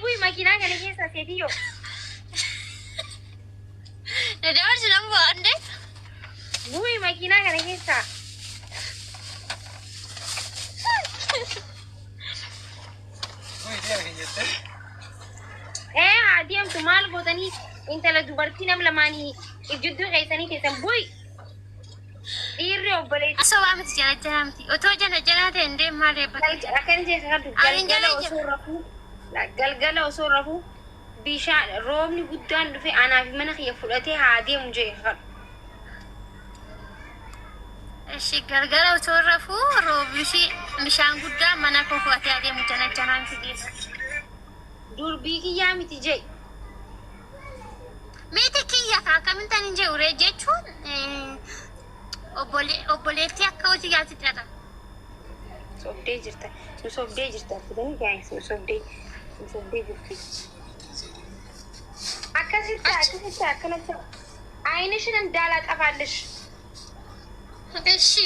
Bu'i makiinaa kana keessa seetiyyoo. Na dabarsi nan bu'a ande. Bu'i makiinaa kana keessa. Bu'i deemi hin jettee. Ee haa deemtu maal gootanii intala dubartii nam lamaanii if jidduu keessanii teessan bu'i. Dhiirri obboleessi. Asobaa miti jana janaa miti. Otoo jana janaa ta'e hin deemu maal eebbata. Akkana jee kakadhu Ani galgala jala osoo rafuu galgala osoo rafuu bishaan roobni guddaan dhufe anaa fi mana kiyya fudhatee haa deemu jee kakadhu. Ishi galgala osoo rafuu roobni bishaan guddaa mana koo fudhatee adeemu jana janaa miti geessa. Durbii kiyyaa miti jee. Miti kiyya ka akkamittan hin jedhu ree jechuun obboleettii akka hojii yaatti xaxa. Sobdee jirta. Nu sobdee jirta. Fidanii gaa'is nu sobdee. Nu sobdee jirti. Akkasitti akkasitti akkanatti ዓይንሽን እንዳላጠፋልሽ Ishi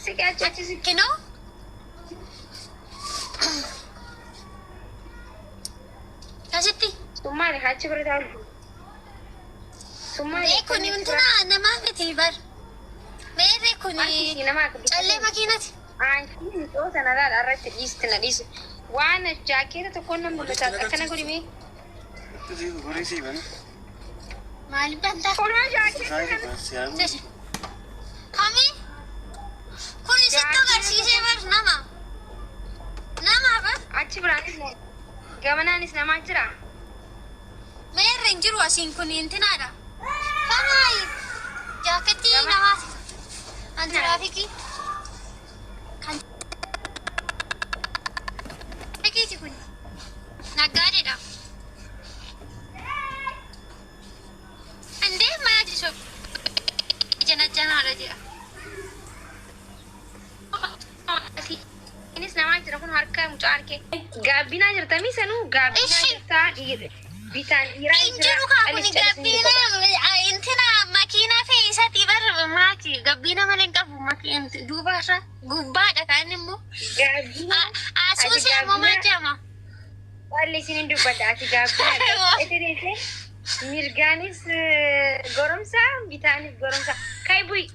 ስቂያቸው ስቂ kinoo asitti ሱማሌ achi bira taa'u ሱማሌ kun wantina namaa miti bar. Meerre kun callee makiinati. Aanti mixoo sana laala irratti dhiisti na dhiisi. Waan jaakeeta tokkoon nan mul'ata akkana godhime. Horii sii bana. Maaliif bantaa? Kunoo jaakeeta kana. Kami? Kun sitti agarsiisee bar nama. Nama bar. Achi biraanis gamanaanis namaa jira. Meerre hin jiru asiin kun intinaadha. Kanaayi jaakettii namaati. Kan tiraafikii. Kan tiraafikiiti kun. Naggaadheedha. Indee mana jisu jana janaadha jedha. Innis namaa jira kun harka mucaa harkee. Gaabbinaa jirtamii sanuu gaabbinaa Ishi. jirtaa dhiirri. Bitaan dhiiraa Hin jiru kaa kun gabbiina intina makiinaa fe'iisaatii bar maaki gabbiina malee hin qabu makiin duuba irra gubbaadha kan immoo. Gaabbinaa. Asuusi ammoo maal jedhama? Walli isin hin dubbadha ati gaabbinaa. Itti deessee mirgaanis goromsa bitaanis goromsa. Kai bu'i.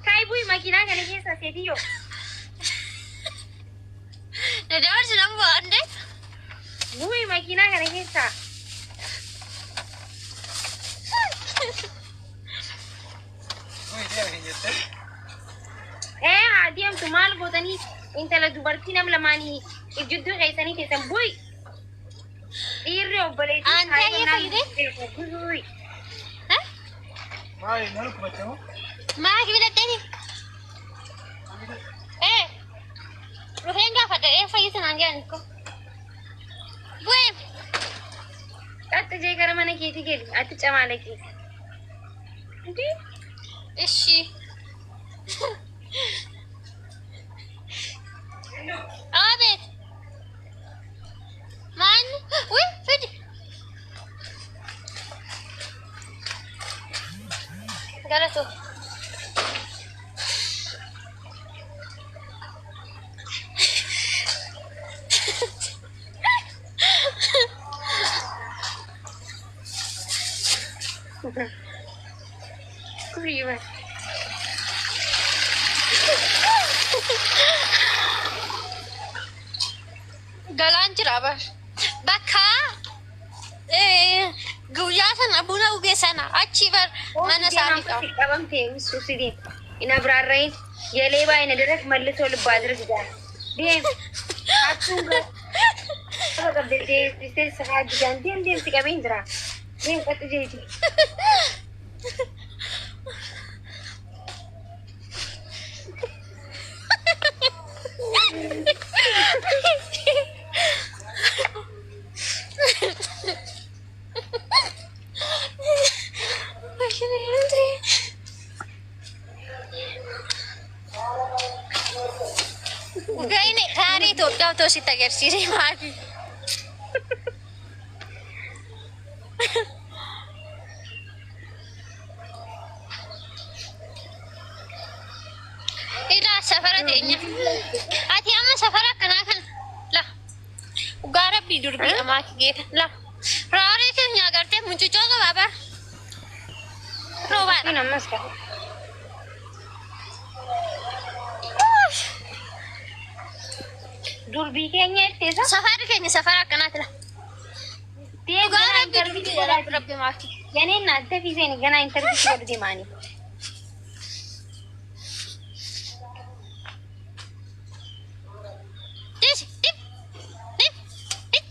Kai bu'i makiinaa kana keessa seetiyyoo. Na dabarsi nan bu'a ande. Bu'i makiinaa kana keessa. Bu'i deemi hin jettee. Ee haa deemtu maal gootanii intala dubartii nam lamaanii if jidduu keessanii teessan bu'i. Dhiirri obboleessi Aantee ayyee fayyadee? Bu'i. Maali maal kubachamu? Maaki filadheeti? Ee dhufeen gaafadha ee fayyisa naan jedhan ko. Bu'ee Qaxxa jee gara mana keetii geli ati camaalaqii. ishi. Abeet. Maan wii fidi. Galatu. Kuriiba. Galaan jira bar. Bakka guyyaa sana buna dhugee sana achi bar mana isaanii qabu. Qabamte suusidin hin abraarrayin የሌባ አይነ ደረቅ መልሶ ልብ አድርግ ጋር deem hattuun gaafa qabde deebisee sahaa deem deem si qabeen jira deem qaxxu jeeti. Gaheen gaarii Itoophiyaa otoo sitti agarsiise maali? Ilaa safara teenya. Ati amma safara akkanaa kana la Rabbi durbii amaa geeta. La. Raarii keenya agartee mucucoo qaba bar. Roobaadha. Kun ammas qaba. Durbii keenya ittisa. Safarri keenya safara akkanaati la. Deem Dhugaa ganaa rabbi interview durbii godhaa rabbi rabbi maaki. Yaneen na adda fiiseen ganaa interview godhu deemaanii. Disi dip dip dip.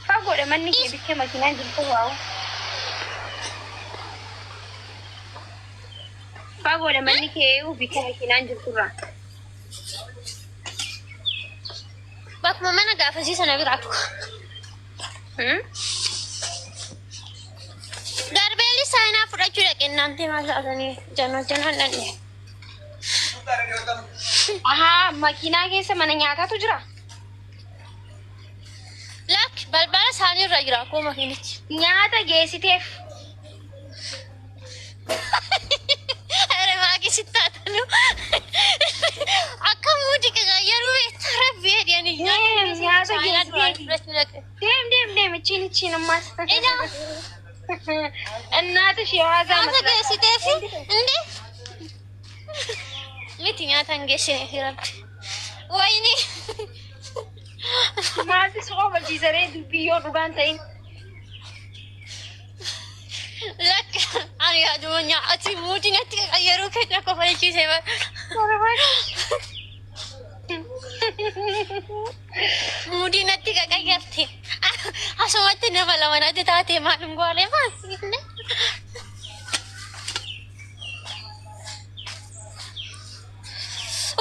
Fagoodha manni kee bicha makiinaan jirtu waa'u. Fagoodha manni kee bicha makiinaan jirturraa. Bakkuma mana gaafasii sana biraa tuqa. Garbeelli saayinaa fudhachuu dhaqennaan maal taatanii janoo janaan dhandhe. Ahaa makiinaa keessa mana nyaataatu jira. Lakki balbala isaanii irra jira akkuma makiinichi. Nyaata geessiteef. Ere maaki sittaatanu akka muudi qaqayyaruu beektaa rabbi jedhanii Deem nyaata saayinaa duraan geessiteef. fudhachuu dhaqe. Deem deem deem ichiin ichiin ammas. Ija እናትሽ የዋዛ nyaata መስራት geessiteefi inde miti nyaata hin geessine rabbi. Wayini Maaltu si qofachiisaree dubbii yoo dhugaan ta'in. Lakki ani yaaduma nyaati muudi natti qaqayyaruu keenya kofalchiise bara. Muudii natti qaqayyarte. Asumatti nama lama natti taate maal hin goole maal?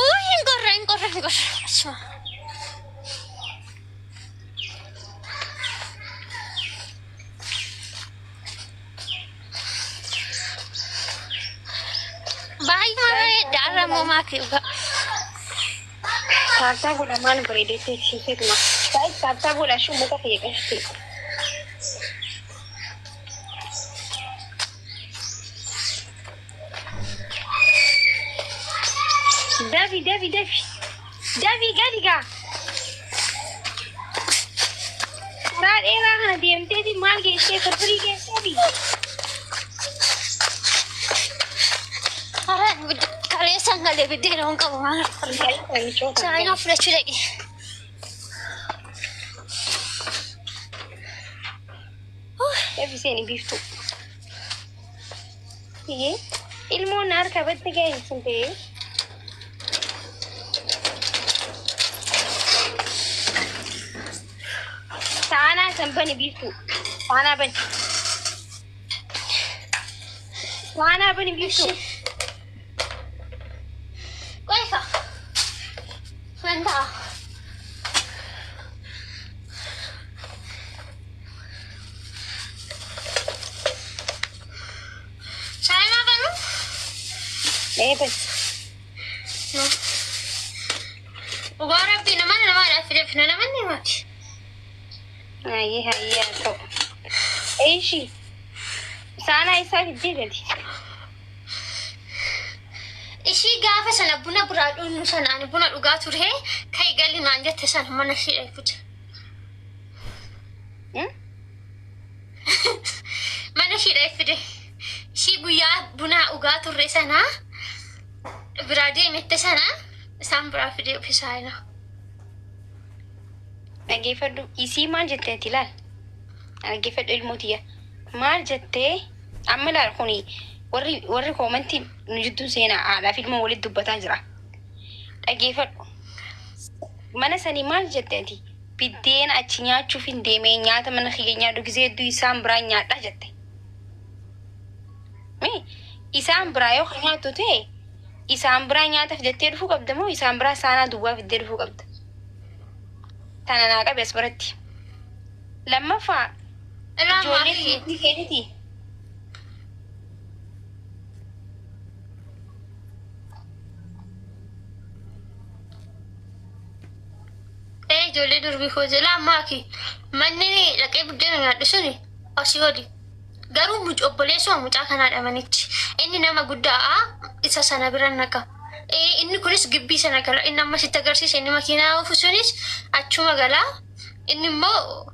Uy, hin qorra, hin qorra, hin qorra. Asuma. Baay'ee bareeda har'a immoo maakii dhugaa. Tap tap godha maal bareedetti siifetuma. Baay'ee tap tap godha ishee uummata kiyya qashti. Dafi dafi dafi. Dafi gadi gaa. Karaa dheeraa kana deemteeti maal geessee firfirii geesseeti. Har'a kaleessaan galee biddeena hin qabu maal. Saayinaa fudhachuu dhaqe. Dafi seeni biiftuu. Iyyee ilmoon harka badda ga'e sun ta'ee. Saanaa san bani biiftuu. Saanaa bani. Saanaa bani biiftuu. Qofa. Wanta. Saayinaa banu? Ee bani. Dhugaa rabbii nama namaadhaaf fidefna namanni himaati. Hayyee hayyee haa ta'u. Eeshi. Saanaa isaa fiddee gadi. Ishii gaafa sana buna biraa dhugnu sana ani buna dhugaa ture kai gali naan jette sana mana ishii dhaqute. Mana ishii dhaqfide. Ishii guyyaa buna dhugaa turre sana biraa deemette sana isaan biraa fide ofiisaayina. Dhaggeeffadhu. Isii maal jetteeti ilaal. Dhaggeeffadhu ilmootiyya. Maal jettee amma ilaal kuni warri warri koomantii nu jidduu seenaa haadhaa fi ilmoo walitti dubbataa jira. Dhaggeeffadhu. Mana sanii maal jetteeti? Biddeena achi nyaachuuf hin deemee nyaata mana kiyya nyaadhu gisee hedduu isaan biraa nyaadha jette. Mee isaan biraa yoo kan nyaattu ta'e isaan biraa nyaata fidattee dhufuu qabda moo isaan biraa saanaa duwwaa fiddee dhufuu qabda? Tana naa qabe as biratti. Lammaffaa Ilaa ijoollee maakii. durbii keetiiti. Ee ijoollee durbii koo jedha maaki. Manni dhaqee buddeena nyaadhu suni asii oli. Garuu mucaa obboleessuma mucaa kanaadha manichi. Inni nama guddaa isa sana bira naqa. Ee inni kunis gibbii sana gala. Inni amma sitti agarsiise inni makiinaa oofu sunis achuma gala. Inni immoo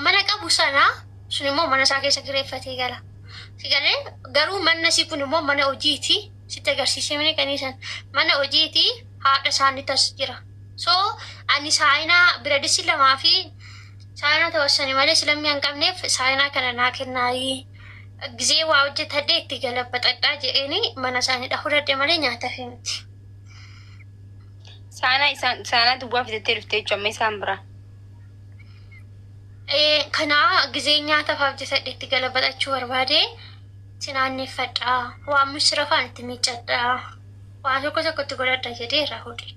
mana qabu sana sun immoo mana isaa keessa kireeffatee gala. Si galee garuu manni asii kun immoo mana hojiiti. Sitti agarsiisee mini qaniisan mana hojiiti haadha isaanii tas jira. So ani saayinaa biradisi lamaa fi saayinaa tawassanii malee silammii hin qabneef saayinaa kana naa kennaayii. Gizee waa hojjetadhee itti galabaxadhaa jedheeni mana isaanii fudhadhe malee nyaataaf miti. Saanaa isaan saanaa duwwaa fidattee dhuftee jechuudha amma isaan biraa. Kanaa gizee nyaataaf hojjetadhe itti galabaxachuu barbaade sinaanneeffadhaa waan misira faan itti miiccadhaa waan tokko tokko itti godhadha jedhee irraa fuudhe.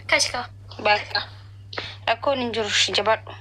Akkas kaa. Bakka rakkoon hin jiru jabaadhu.